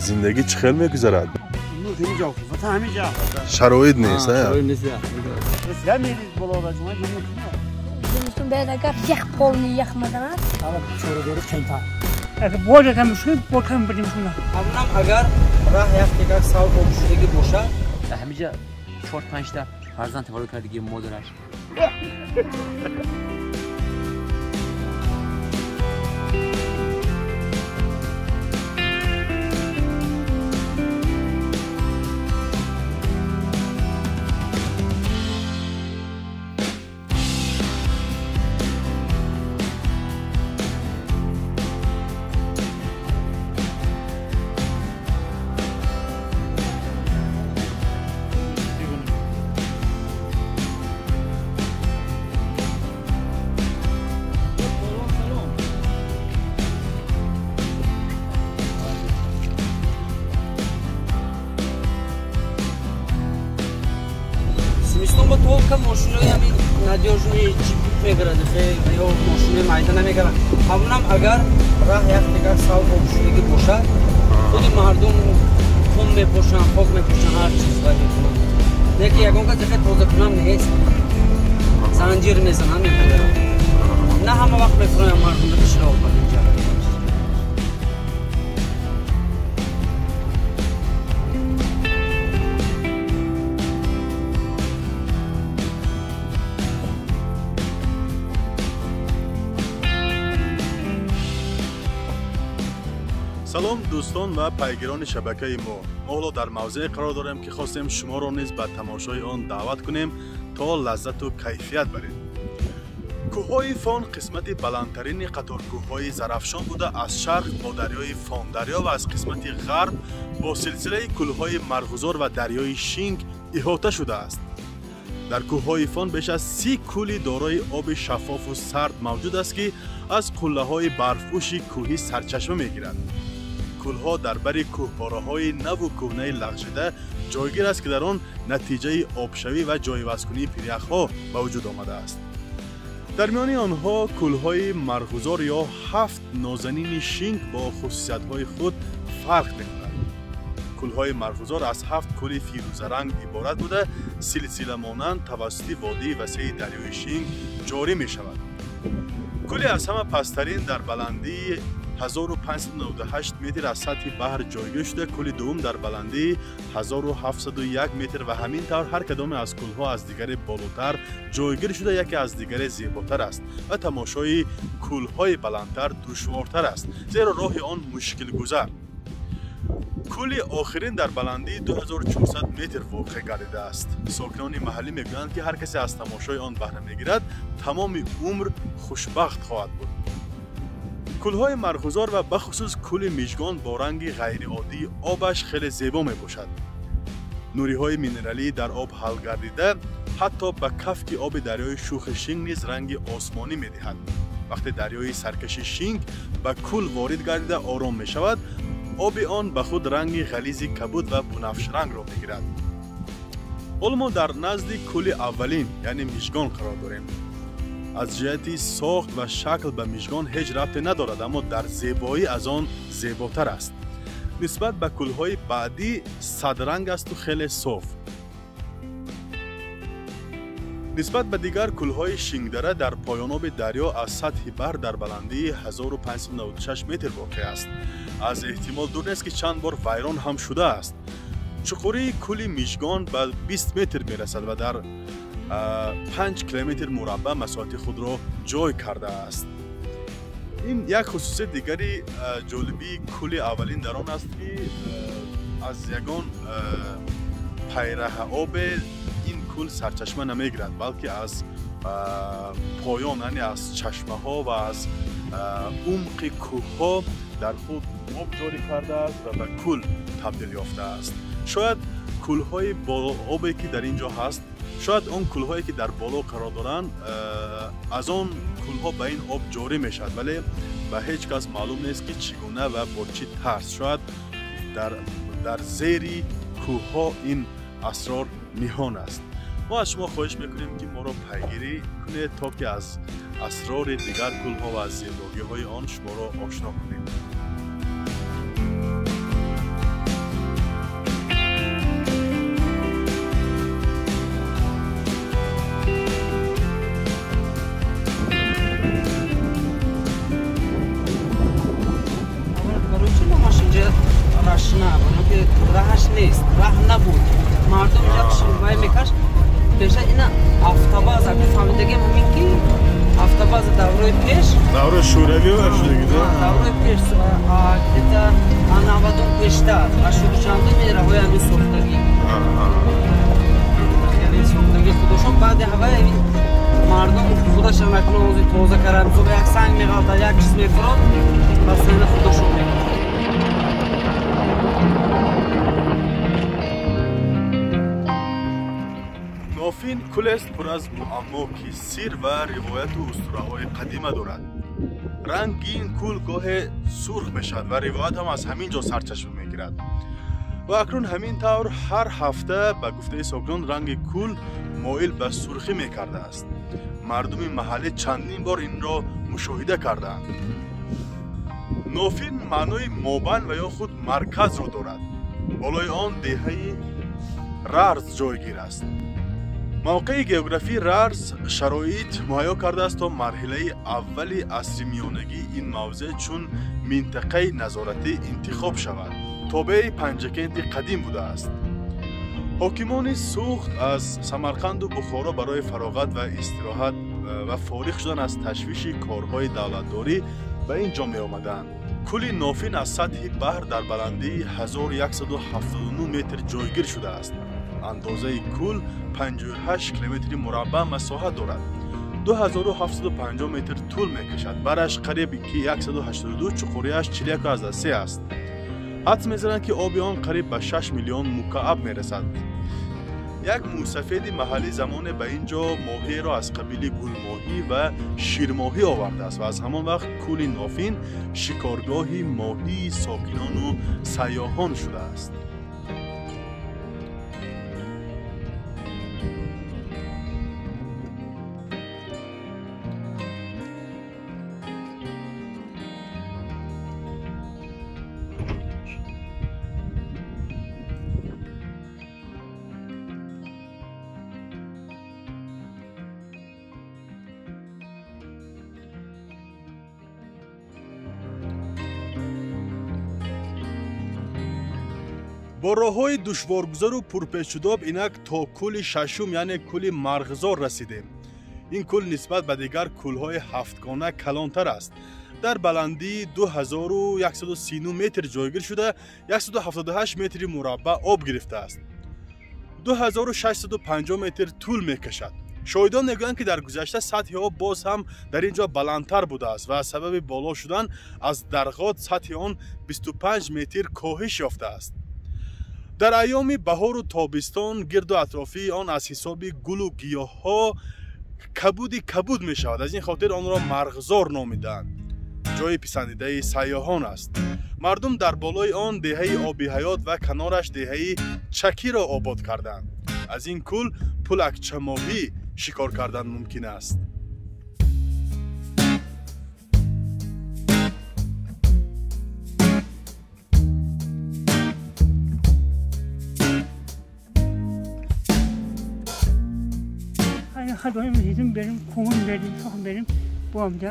Зиндагӣ чӣ хел мегузарад? Шароит нест, агар раҳ як сал об шудагӣ бошад, ҳамиҷа 4-5 та фарзанд таваллуд кардагӣ модараш. Только мошинои ҳамин надёжный джип мегирад, ё мошинои майда намегирад. Ҳамунам агар раҳ як дигар сал об шудагӣ бошад, худи мардум хун мепошанд, хок мепошанд, ҳар чиз вай мекунанд. Лекин ягон кас дихе тоза кунам нест, занҷир мезананд, мепӯянд. На ҳама вақт мефуроянд мардум қишлоқ ба инҷа. Салом дӯстон ва пайгирони шабакаи мо. Мо ҳоло дар мавзее қарор дорем, ки хостем шуморо низ ба тамошои он даъват кунем, то лаззату кайфият баред. Кӯҳҳои Фон қисмати баландтарини қаторкӯҳҳои Зарафшон буда, аз шарқ бо дарёи Фондарё ва аз қисмати ғарб бо силсилаи кӯлҳои Марғузор ва дарёи Шинг иҳота шудааст. Дар кӯҳҳои Фон беш аз 30 кӯли дорои оби шаффофу сард мавҷуд аст, ки аз қуллаҳои барфпӯши кӯҳӣ сарчашма мегирад. Кӯлҳо дар бари кӯҳпораҳои наву кӯҳнаи лағжида ҷойгир аст, ки дар он натиҷаи обшавӣ ва ҷойивазкунии пиряхҳо ба вуҷуд омадааст. Дар миёни онҳо кӯлҳои Марғузор ё 7 нозанини Шинг бо хусусиятҳои худ фарқ мекунад. Кӯлҳои Марғузор аз 7 кӯли фирӯзаранг иборат буда, силсиламонанд тавассути водии васеи дарёи Шинг ҷорӣ мешавад. Кӯли аз ҳама пасттарин дар баландии 1598 метр аз сатҳи баҳр ҷойгир шуда, кӯли дуввум дар баландии 1701 метр ва ҳамин тавр ҳар кадоме аз кӯлҳо аз дигаре болотар ҷойгир шуда, яке аз дигаре зеботар аст ва тамошои кӯлҳои баландтар душвортар аст, зеро роҳи он мушкилгузар. Кӯли охирин дар баландии 2400 метр воқеъ гардидааст. Сокинони маҳаллӣ мегӯянд, ки ҳар касе аз тамошои он баҳра мегирад, тамоми умр хушбахт хоҳад буд. Кӯлҳои Марғузор ва бахусус кӯли Мижгон бо ранги ғайриоддии обаш хеле зебо мебошад. Нуриҳои минералӣ дар об ҳал гардида, ҳатто ба кафки оби дарёи Шухи Шинг низ ранги осмонӣ медиҳад. Вақте дарёи саркаши Шинг ба кӯл ворид гардида ором мешавад, оби он ба худ ранги ғализи кабуд ва бунафшрангро мегирад. Ҳоло мо дар назди кӯли аввалин, яъне Мижгон, қарор дорем. Аз ҷиҳати сохт ва шакл ба Мижгон ҳеҷ рабте надорад, аммо дар зебоӣ аз он зеботар аст. Нисбат ба кӯлҳои баъдӣ садранг асту хеле соф. Нисбат ба дигар кӯлҳои Шингдара дар поёноби дарё аз сатҳи баҳр дар баландии 1596 метр воқеъ аст. Аз эҳтимол дур нест, ки чанд бор вайрон ҳам шудааст. Чуқурии кӯли Мижгон ба 20 метр мерасад ва дар 5 километр мураббаъ масоҳати худро ҷой кардааст. Ин як хусусияти дигари ҷолибии кӯли аввалин дар он аст, ки аз ягон пайраҳаобе ин кӯл сарчашма намегирад, балки аз поён, яъне аз чашмаҳо ва аз умқи кӯҳҳо дар худ об ҷорӣ кардааст ва ба кӯл табдил ёфтааст. Шояд кӯлҳои обе, ки дар ин ҷо ҳаст, шояд он кӯлҳое, ки дар боло қарор доранд, аз он кӯлҳо ба ин об ҷорӣ мешавад, вале ба ҳеҷ кас маълум нест, ки чӣ гуна ва бо чӣ тарз. Шояд дар зери кӯҳҳо ин асрор ниҳон аст. Мо аз шумо хоҳиш мекунем, ки моро пайгирӣ кунед, то ки аз асрори дигар кӯлҳо ва аз зебогиҳои он шуморо ошно кунем. нест, раҳ набуд. Мардум вай мекашт. Пеша ина автобаза фаҳмидагиам ҳамин ки автобаза даврои пеш, даврои шӯравӣ шудагӣ, даврои пеш где-то навадум пештар, ҳаштоду чандум ин раҳои ҳамин сохтагӣ, хеле сохтагӣ худошон. Баъди ҳавай мардум худашон акнун ози тоза карда, мисол як санг меғалтад, як чиз мефурод, пас ина худошон мекунад. Нофин кӯлест пур аз муаммо, ки сир ва ривояту устураҳои қадима дорад. Ранги ин кӯл гоҳе сурх мешавад ва ривоят ҳам аз ҳамин ҷо сарчашма мегирад. Ва акнун ҳамин тавр ҳар ҳафта ба гуфтаи сокинон ранги кӯл моил ба сурхӣ мекардааст. Мардуми маҳаллӣ чандин бор инро мушоҳида кардаанд. Нофин маънои мобайн ва ё худ марказро дорад. Болои он деҳаи Рарз ҷойгир аст. Мавқеи географии Рарз шароит муҳайё кардааст то марҳилаи аввали асри миёнагии ин мавзеъ чун минтақаи назоратӣ интихоб шавад. Тобеи Панҷакенти қадим будааст. Ҳокимони Суғд аз Самарқанду Бухоро барои фароғат ва истироҳат ва фориғ шудан аз ташвиши корҳои давлатдорӣ ба ин ҷо меомаданд. Кӯли Нофин аз сатҳи баҳр дар баландии 1179 метр ҷойгир шудааст. Андозаи кӯл 58 километри мураббаъ масоҳат дорад. 2750 метр тӯл мекашад. Бараш қариб ки 182, чуқуриаш 41,3 аст. Ҳадс мезананд, ки оби он қариб ба 6 миллион мукааб мерасад. Як мӯйсафеди маҳаллӣ замоне ба ин ҷо моҳиеро аз қабили гулмоҳӣ ва ширмоҳӣ овардааст ва аз ҳамон вақт кӯли Нофин шикоргоҳи моҳии сокинону сайёҳон шудааст. Бо роҳҳои душворгузару пурпечудоб инак то кӯли шашум, яъне кӯли Марғзор расидем. Ин кӯл нисбат ба дигар кӯлҳои ҳафтгона калонтар аст. Дар баландии 2139 метр ҷойгир шуда, 178 метри мураббаъ об гирифтааст. 2650 метр тӯл мекашад. Шоҳидон мегӯянд, ки дар гузашта сатҳи об боз ҳам дар ин ҷо баландтар будааст ва сабаби боло шудан аз дарғот сатҳи он 25 метр коҳиш ёфтааст. Дар айёми баҳору тобистон гирду атрофии он аз ҳисоби гулу гиёҳҳо кабуди кабуд мешавад. Аз ин хотир онро Марғзор номидаанд. Ҷои писандидаи сайёҳон аст. Мардум дар болои он деҳаи оби ҳаёт ва канораш деҳаи Чакиро обод карданд. Аз ин кӯл пулакчамоҳӣ шикор кардан мумкин аст. Хадоим ҳизм берим, кумун берим, шохм берим, бо ҳамҷа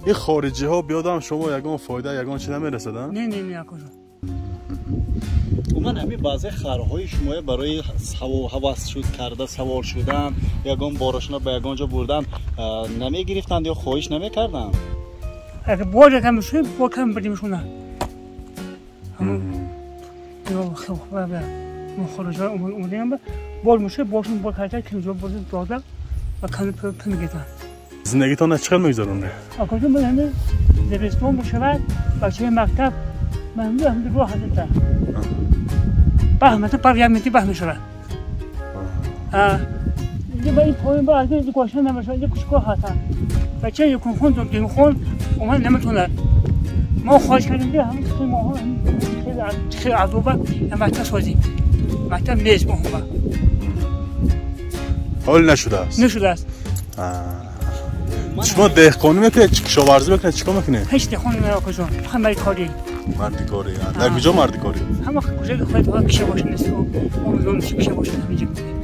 ин хориҷиҳо биёдам шумо ягон фоида, ягон чи намерасад? Не, не, не, акоҷон. Умуман ҳамин баъзе харҳои шумоя барои ҳавас шуд карда савор шудан, ягон борошона ба ягон ҷо бурдан намегирифтанд ё хоҳиш намекарданд? Агар бор якам шуд, бор кам бурдимшуна. Хориҷиҳо омадем, бор мешуд, боршон бор карда, кимҷо бурдем, дода ва ками пул мегирифтанд. Зиндагитон чӣ хел мегузаронед? Акоҷон, ман ҳамин зимистон мешавад, бачаи мактаб, ман ҳамин роҳ ҳастам. Баҳ مثلا баҳ як метр баҳ мешавад. Инҷа ба ин поин ба аз ин гошта намешавад, инҷа кучкоҳ ҳастанд. Бача якумхон, дуюмхон омад наметавонад. Мо хоҳиш кардем, ки ҳамин моҳо хеле азоба мактаб созем. Мактаб нест моҳоба. Ҳол нашудааст? Нашудааст. Шумо деҳқонӣ мекунед, кишоварзӣ мекунед, чӣ кор мекунед? Ҳеҷ деҳқонӣ не, акоҷон, фақат мардикорӣ. Мардикорӣ. Дар куҷо мардикорӣ? Ҳама куҷо ки хоҳед, фақат киша бошад, нест. Омӯзон киша бошад, ҳаминҷо мекунем.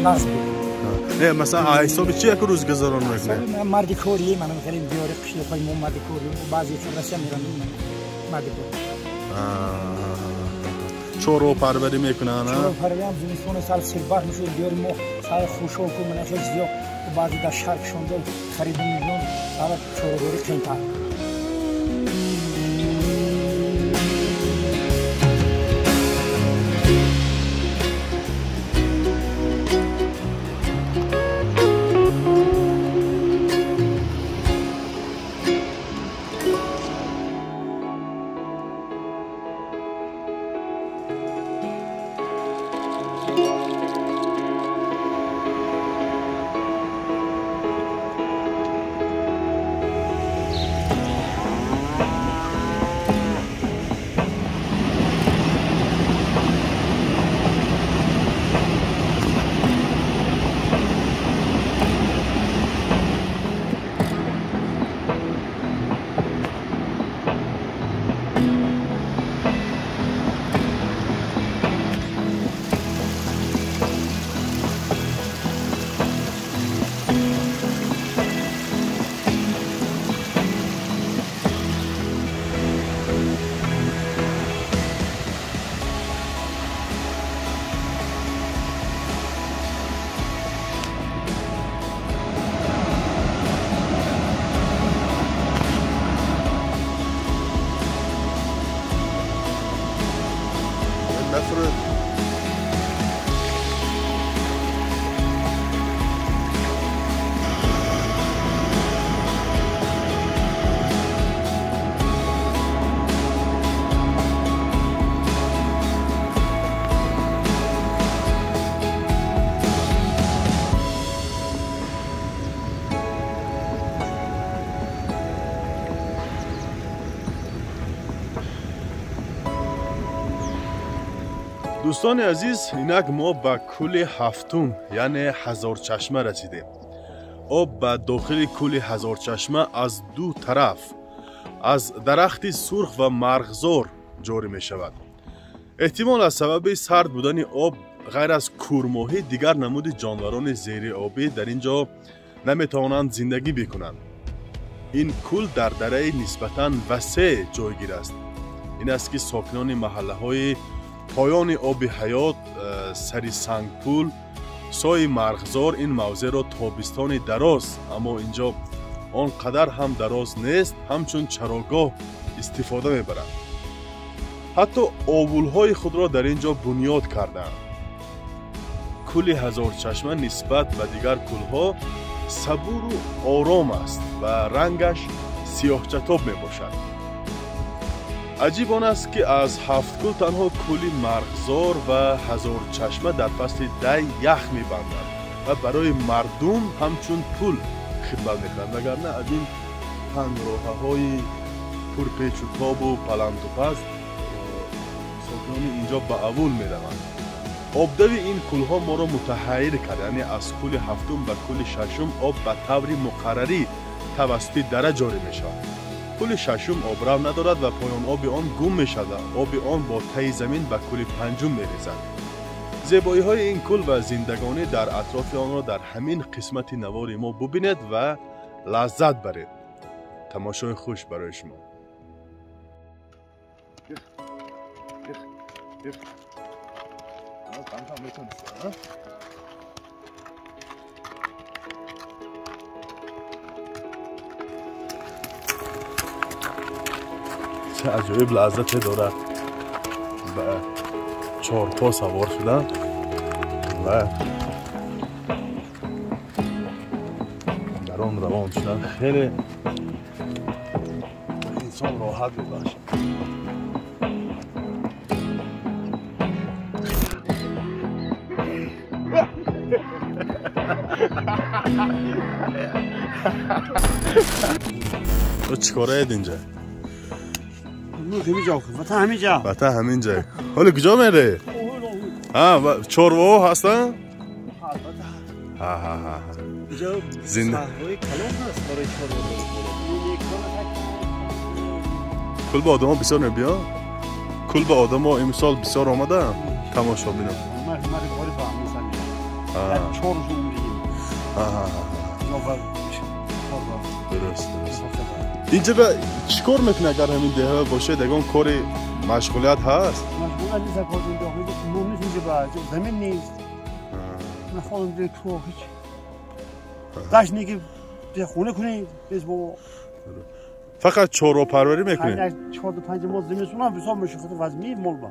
نغز بود. نه مثلا حساب چی یک روز گذران میکنه؟ مردی کوری من میخریم دیاری قشلقای ما مردی کوری بعضی رسم میرن مردی کوری. چورو پروری میکنن؟ چورو پروری هم زمستون سال سربار میشه دیاری ما سال خوشو کو من خیلی زیاد بعضی در شرق شونده خرید میلیون سال چورو دوری قیمت. Дӯстони азиз, инак мо ба кӯли ҳафтум, яъне Ҳазорчашма расидем. Об ба дохили кӯли Ҳазорчашма аз ду тараф аз дарахти сурх ва марғзор ҷорӣ мешавад. Эҳтимол аз сабаби сард будани об ғайр аз кӯрмоҳӣ дигар намуди ҷонварони зериобӣ дар ин ҷо наметавонанд зиндагӣ бикунанд. Ин кӯл дар дараи нисбатан васеъ ҷойгир аст. Ин аст ки сокинони маҳаллаҳои поёни оби ҳаёт, сари сангпул, сои марғзор ин мавзеъро тобистони дароз, аммо инҷо он қадар ҳам дароз нест, ҳамчун чарогоҳ истифода мебаранд. Ҳатто овулҳои худро дар ин ҷо бунёд кардаанд. Кӯли Ҳазорчашма нисбат ба дигар кӯлҳо сабуру ором аст ва рангаш сиёҳчатоб мебошад. Аҷиб он аст, ки аз ҳафт кӯл танҳо кӯли Марғзор ва Ҳазорчашма дар фасли дай ях мебандад ва барои мардум ҳамчун пул хидмат мекунад, вагарна аз ин тангроҳаҳои пурпечутобу паландупаст сокинони инҷо ба авул мераванд. Обдави ин кӯлҳо моро мутаҳайир кард, яъне аз кӯли ҳафтум ба кӯли шашум об ба таври муқаррарӣ тавассути дара ҷорӣ мешавад. Кӯли шашум обрав надорад ва поёноби он гум мешавад. Оби он бо таи замин ба кӯли панҷум мерезад. Зебоиҳои ин кӯл ва зиндагонӣ дар атрофи онро дар ҳамин қисмати навори мо бубинед ва лаззат баред. Тамошои хуш барои шумо. Чه عجایب لذت دارد به چهارپا سوار شدن و در آن روان شدن. خیلی انسان راحت میبخشد. تو چیکاره اید اینجا؟ همینجا، وطن همینجا. وطن همینجا. حالا کجا میره؟ ها چاروا هستن؟ ها ها ها. اینجا صحرای کلان هست برای چاروا. کل با آدم ها بسیار نبیا؟ کل با آدم ها امسال بسیار آمده تماشا بینم. 4 روز اومدیم. درست درست. اینجا به چیکار میکنه اگر همین دهه باشه دگان کاری مشغولیت هست؟ مشغولیت نیست کار اینجا نون نیست اینجا زمین نیست. من خودم دیگه تو هیچ داشت نیگه خونه کنی بس با فقط چارو پروری میکنی؟ 4 تا 5 ماه زمستون هم حساب میشه خود وزمی مال با.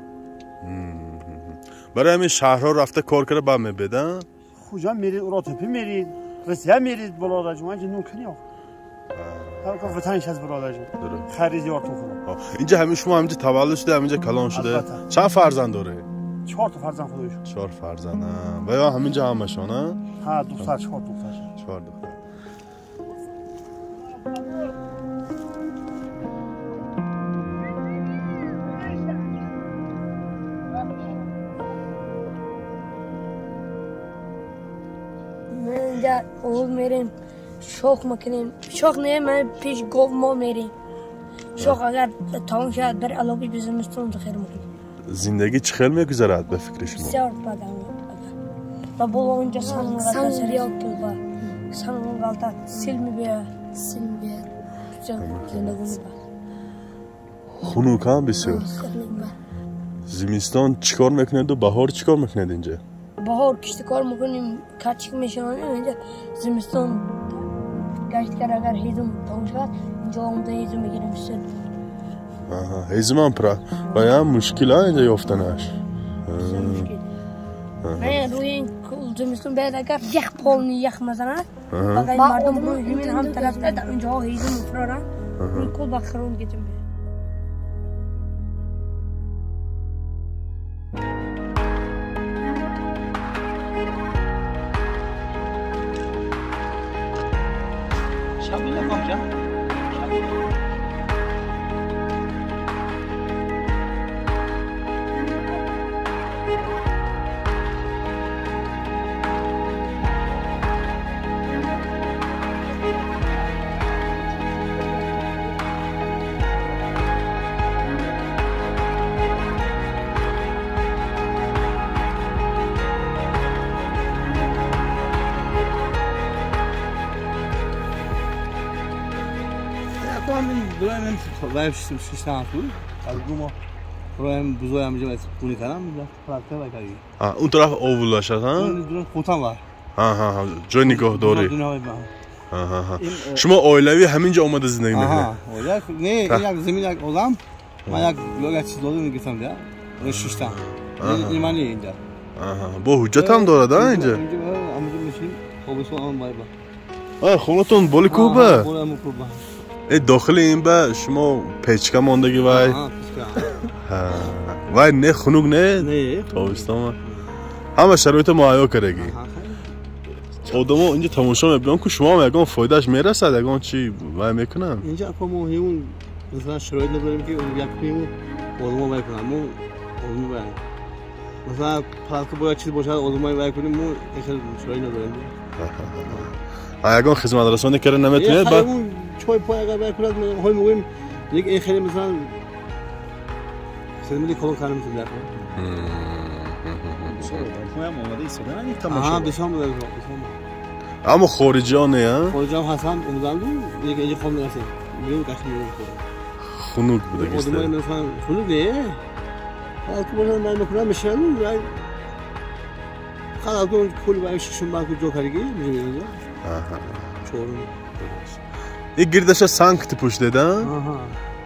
برای همین شهرها رفته کار کرده با میبدن؟ کجا میرید؟ اوراتپی میرید، روسیه میرید برادر جون، اینجا نون کنی آخ. هر کار وطنش از برادر جون. خرید یار تو خدا. اینجا همین شما همینجا تولد شده، همینجا کلان شده. چند فرزند داره؟ 4 تا فرزند خودش. 4 فرزند. و یا همینجا همشون ها؟ ها دختر 4 دختر. 4 دختر. اول میریم شوخ میکنیم، شوخ نه من پیش گاو ما میریم. شوخ اگر تمام شد بر علاوه به زمستون ذخیره میکنیم. زندگی چه خیلی میگذرد به فکر شما؟ بسیار بد. و بالا اونجا سنگ بیاد و سنگ غلطه سیل میبیاد، سیل میبیاد. زندگی بد. خنک هم بسیار. زمستان چیکار میکنید و بهار چیکار میکنید اینجا؟ بهار کشت کار میکنیم، کچک میشونیم اینجا. زمستان گشت کرد اگر هیزم تموم شد اینجا آمده هیزم میگیریم سر. آها هیزم هم پر و یا مشکل ها اینجا یافتنش. مشکل. نه روی این زمستان بعد اگر یخ پولنی یخ مزند بعد مردم روی همین هم طرف در اینجا هیزم میفرارن روی کل بخرون گیتیم. اون طرف آولاش هست ها؟ ها جای نگاه داری. ها شما عائلوی همینجا آمده زندگی میکنید؟ نه یک زمین یک آدم من یک یک چیز دادم میگفتم دیگه ششتم این معنی اینجا. با حجت هم داره ده اینجا؟ اینجا میشیم خوبسون آن بای با. خونتون بالی کوبه؟ خونه کوبه. داخل این به شما پیچکه ماندگی وای. وای نه خنک نه تابستان همه شرایط مهیا کردگی. آدم‌ها اینجا تماشا میبینن که شما هم یگان فایدهش میرسد یگان چی وای میکنن. اینجا ما همون مثلا شرایط نداریم که یک کنیم آدم‌ها وای کنن. ما آدم‌ها وای مثلا پلاک باید چیز باشد آدم‌ها وای کنیم ما خیلی شرایط نداریم. یگان خدمت رسانی کردن نمیتونید بعد چای پای اگر وای کنند های میگوییم یک این خیلی مثلا خدمتی کلون کردن میتونیم. آها بسیار بسیار. اما خارجی ها نه؟ خارجی هم هستن اومدن یک اینجا خون نرسید میگم قشنگ میگم خنک بوده گسته. آدمای مثلا خنک نه. حالا که باشن من میکنم میشن خلاص اون کل باید ششم باید جو کردی میگم اینجا. آها. چهارم. این گردش سنگ پوشیده ده؟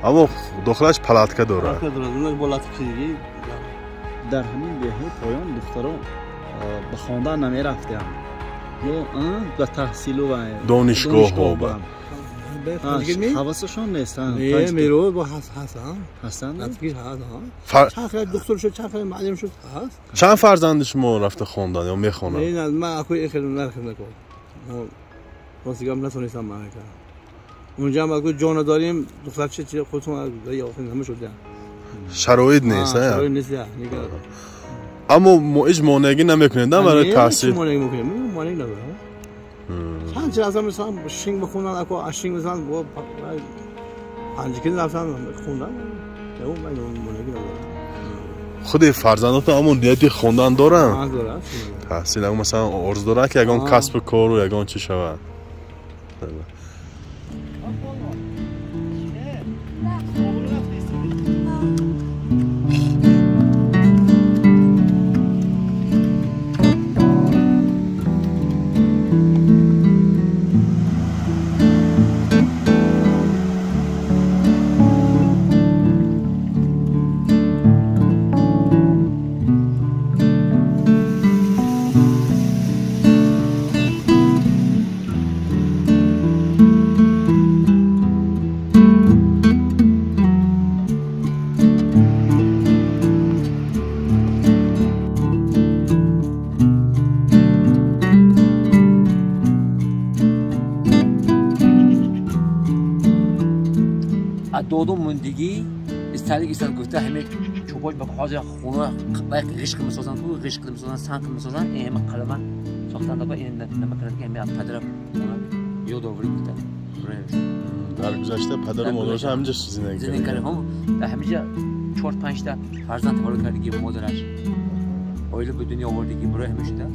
اما داخلش پلاتکه داره. پلاتکه داره. اون بالا تکیدگی. در همین دهه پایان دختران به خواندن نمیرفتند یا به تحصیل و دانشگاه ها حواسشان نیست. نه میرو با هستن هست. چند خیلی دکتر شد چند خیلی معلم شد هست. چند فرزند شما رفته خواندن یا میخوانند؟ نه من اکوی خیلی نرخم نکن. راستش گم نتونستم من کردم. اونجا هم اگه جان داریم دختر چه خودتون یا همه شده. شرایط نیست. شرایط نیست. اما هیچ مانعی نمیکنید نه برای تحصیل؟ مانعی میکنیم مانعی نداره. چند چیز اصلا مثلا شینگ بخوندن اکو اشینگ مثلا با 5 کیلو رفتن خوندن. اون مانعی نداره. Худи фарзандотон ҳамон нияти хондан доранд? Доранд. Таҳсил, масалан, орзу доранд, ки ягон касбу кору ягон чӣ шавад? Додум мундигӣ исталик истал гуфта ҳаме чӯбош ба ҳозир хона ғишқ месозанд, ку ғишқ месозанд, санг месозанд, ҳама қалама сохтанд ба ин нама кард, ки ҳаме падара ёд оварӣ гуфта. Дар гузашта падару модараш ҳаминҷа зиндагӣ кард. Дар ҳаминҷа 4-5 та фарзанд таваллуд кардагӣ модараш, оила ба дунё овардагӣ, барои ҳама шуда.